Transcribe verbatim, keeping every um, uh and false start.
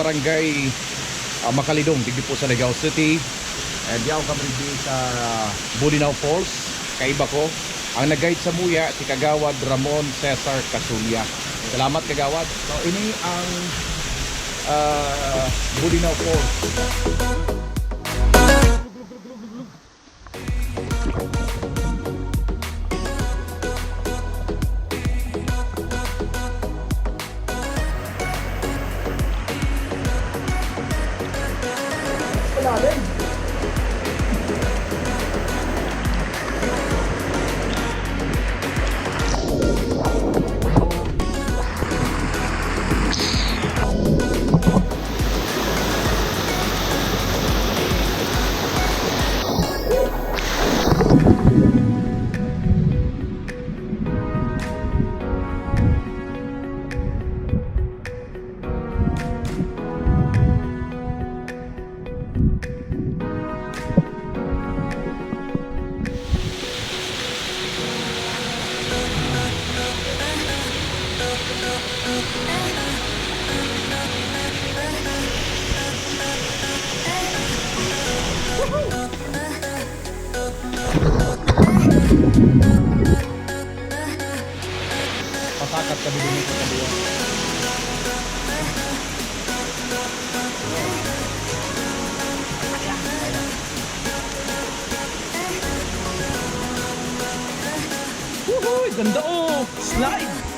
Barangay, ah, Macalidong, digdi po sa Ligao City. And yaon kami digdi sa Bolinao Falls. Kaiba ko. Ang nag-guide samuya, si Kagawad Ramon Cesar Casulia. Salamat, Kagawad. So, ini ang, ah, Bolinao Falls. Pasakat kami dun sa kabuan. Woohoo! Ganda, oh! Slide!